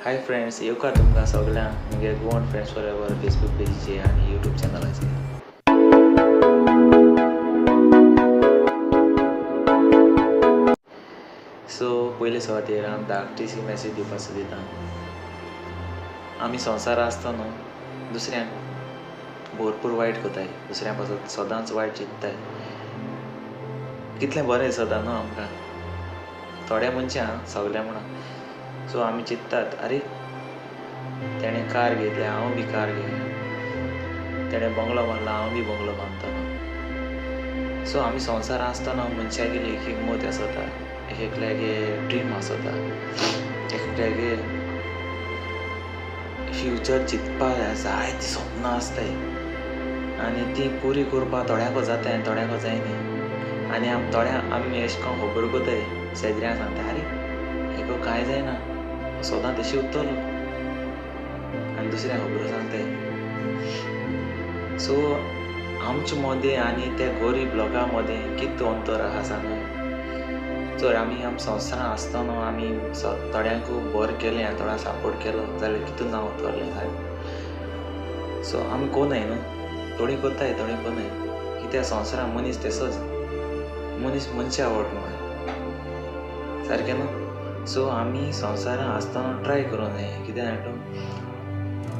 Hi friends, येवकार तुमकां सगळ्यांक मुगे गोवन फ्रेंड्स फॉरएवर फेसबूक पेजीचेर आनी यूट्यूब चॅनलाचेर. सो पयले सुवातेर हांव धाकटीशी मॅसेज दिवपाक सोदिता. आमी संवसार आसतना न्हू दुसऱ्यांक भरपूर वायट करताय, दुसऱ्यां पासत सदांच वायट चिंत्ताय. कितलें बरें दिसता न्हू आमकां, थोड्या मनशां सगळ्या म्हणून. सो आमी चिंत्तात, आरे तेणें कार घेतल्या, हांव बी कार घेया, तेणें बंगलो बांदला, हांव बी बंगलो बांदतलो. सो आमी संवसार आसतना मनशागेली एक एक मत आसता, एक एकल्यागे ड्रीम आसता, एक एकल्यागे फ्युचर चिंतपाक जायतीं सपनां आसताय आनी तीं पुरी करपाक थोड्यांक जाताय आनी थोड्यांक जायना. आनी आम थोड्यांक आमी अशें करून खबर करताय, शेजऱ्यांक सांगता, आरे हेका कांय जायना, सदां तशी उरतलो, आनी दुसऱ्यांक खबरो सांगताय. सो आमचे मदें आनी त्या गरीब लोकां मदें कितें अंतर आसा सांगा. जर आमी आम संवसारांत आसतना आमी थोड्यांक बरें केलें आनी थोड्यांक सपोर्ट केलो जाल्यार कितू नांव उरतलें सारकें. सो आमी कोनाय न्हू, थोडीं करताय थोडीं कोनाय, कित्याक संवसारांत मनीस तेसोच, मनीस मनशा आवड न्हू सारकें न्हू. सो आमी संवसारांत आसतना ट्राय करूंक जाय. कित्याक जाणा तूं,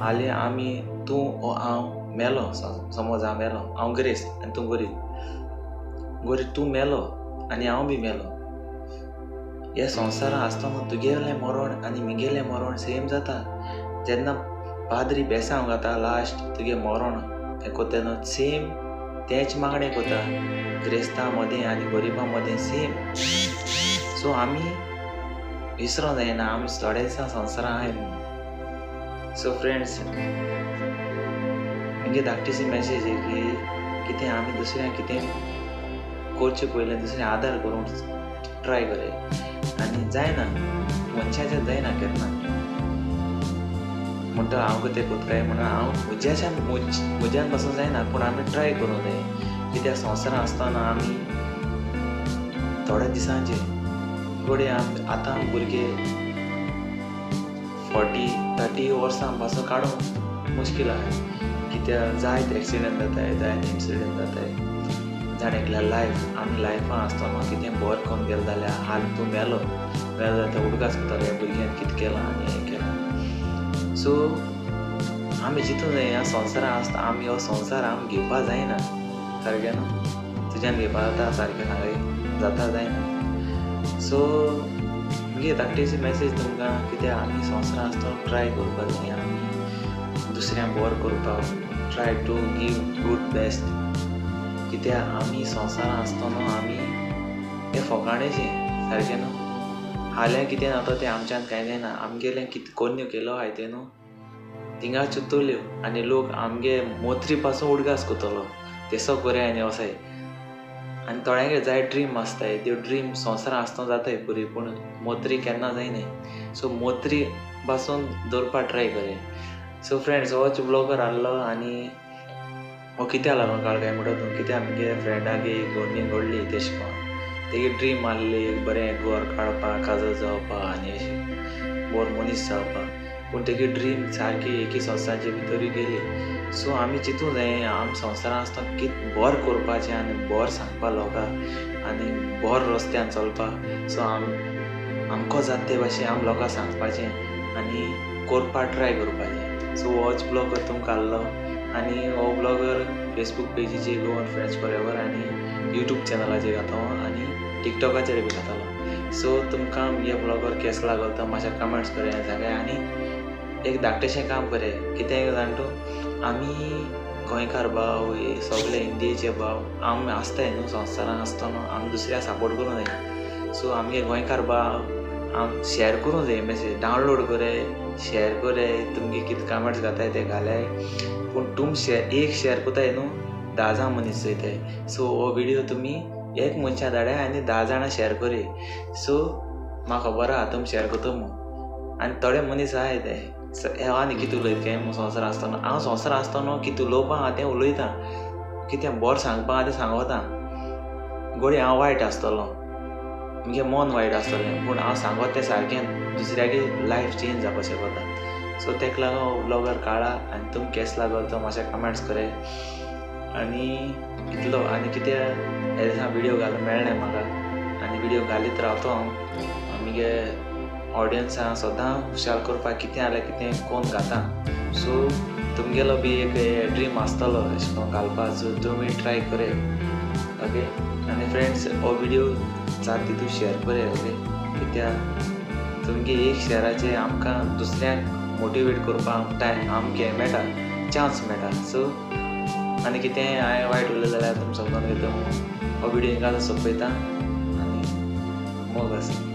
हालीं आमी तूं ओ हांव मेलो, समज हांव मेलो, हांव गिरेस्त आनी तूं गरीब, गरीब तूं मेलो आनी हांव बी मेलो. ह्या संवसारांत आसतना तुगेलें मरण आनी म्हगेलें मरण सेम जाता. जेन्ना पाद्री बेसांव घाता लास्ट तुगे मरण हें करता तेन्ना सेम तेंच मागणें करता, गिरेस्तां मदें आनी गरिबां मदें सेम. सो आमी विसरोंक जायना आमी थोडे दिसां संवसारांत आहाय म्हणून. सो फ्रेंड्स, म्हगे धाकटीशी मॅसेज की कितें आमी दुसऱ्यांक कितें करचें पयलें दुसऱ्यांक आदार करूंक ट्राय कराय. आनी जायना मनशाचें जायना केन्ना म्हणटा हांव कितें करता काय म्हणून, हांव म्हज्याच्यान म्हज्यान पासून जायना, पूण आमी ट्राय करूंक जाय. कित्याक संवसारांत आसतना आमी थोड्या दिसांचे घडये आतां भुरगे 40-30 वर्सां पासून काडूंक मुश्कील आहा. कित्याक जायते एक्सिडंट जाताय, जायते इन्सिडंट जाताय. जाण एकल्या लायफ आमी लायफान आसतना कितें बरें करून गेलें जाल्यार हाल तूं मेलो, मेलो जाल्यार उडगास करतलो ह्या भुरग्यान कितें केलां आनी हें केलां. सो आमी चिंतूंक जाय ह्या संवसारांत आसता आमी हो संवसार आमी घेवपा जायना सारकें न्हू. तुज्यान घेवपा जाता सारकें सांगय जाता जायना. सो मुगे धाकटीशी मॅसेज तुमकां, कित्याक आमी संवसारांत आसतना ट्राय करपाक जाय आमी दुसऱ्यांक बरें करपाक, try to give good best. कित्याक आमी संवसारांत आसतना आमी हें फोकाणेचें सारकें न्हू. हाल्यां कितें जाता तें आमच्यान कांय जायना, आमगेलें कितें कोन्न्यो केलो आहाय तें न्हू थिंगा चिंततल्यो आनी लोक आमगे मोत्री पासून उडगास करतलो तेसो कोरया आनी वसाय. आनी थोड्यांगे जाय ड्रीम आसताय, त्यो ड्रीम संवसारांत आसतना जाताय पुरी, पूण मोत्री केन्ना जायनाय. सो मोत्री पासून दवरपाक ट्राय करया. सो फ्रेंड्स, होच ब्लॉगर आहलो आनी हो कित्याक लागून काडलो काय म्हणटा तूं, कित्याक मुगे फ्रेंडागे एक घडणी घडली तेश करून तेगे ड्रीम आहली एक बरें घर काडपाक, काजर जावपाक आनी अशें बरो मनीस जावपाक, पूण तेगे ड्रीम सारकी एकी संवसाराचे भितरूय गेली. सो आमी चिंतूंक जाय आमी संवसारांत आसतना कितें बरें करपाचें आनी बरें सांगपा लोकांक आनी बरें रस्त्यान चलपाक. सो आमकां जाता ते भाशेन आमी लोकांक सांगपाचें आनी करपाक ट्राय करपाचें. सो होच ब्लॉगर तुमकां आहलो आनी हो ब्लॉगर फेसबूक पेजीचेर गोवन फ्रेंड्स फॉरएवर आनी यूट्यूब चॅनलाचेर घातलो आनी टिकटॉकाचेर बी घातलो. सो तुमकां हे ब्लॉगर केसो लागलो तो मातशें कमेंट्स करया सांगाय आनी एक धाकटेशें काम करया. कितें जाण तूं, आमी गोंयकार भाव सगळे इंडियेचे भाव आमी आसताय न्हू संवसारांत आसतना आमी दुसऱ्या सपोर्ट करूंक जाय. सो आमगे गोंयकार भाव आम शेअर करूंक जाय, मॅसेज डावनलोड करय, शेअर करय, तुमगे कितें कमेंट्स घाताय ते घालाय, पूण तुम एक शेअर करताय न्हू 10 जाण मनीस चोयताय. सो हो व्हिडियो तुमी एक मनशा धाडाय आनी 10 जाणां शेअर करय. सो म्हाका खबर आहा तुमी शेअर करता म्हूण. आनी थोडे मनीस आहाय ते हांव आनी कितें उलयता काय म्हूण संवसार आसतना, हांव संवसार आसतना कितें उलोवपा आहा तें उलयता, कितें बरें सांगपा आहा तें सांगता. घडये हांव वायट आसतलो मुगे मन वायट आसतलें, पूण हांव सांगत तें सारकें दुसऱ्यागे लायफ चेंज जावपाक शकता. सो तेका लागून हो व्लॉगर काडला आनी तुमकां केसो लागलो तो मातशें कमेंट्स करे. आनी इतलो आनी कितें हे दिसा व्हिडियो घालूंक मेळ्ळें म्हाका आनी व्हिडियो घालीत रावतो हांव. मुगे ऑडियन्सां सदां खुशाल करपाक कितें जाल्यार कितें कोन्न घाता. सो तुमगेलो बी एक ड्रीम आसतलो अशें करून घालपाक, सो तुमी ट्राय करे ओके. आनी फ्रेंड्स हो व्हिडियो जाता तितू शेयर करे ओके, कित्याक तुमगे एक शेराचे आमकां दुसऱ्यांक मोटिवेट करपाक टायम आमकां हें मेळटा, चान्स मेळटा. सो आनी कितें हांवें वायट उलयलें जाल्यार तुमी समजून घेता. हो व्हिडियो हिंगा सोंपयता आनी मोग आसा.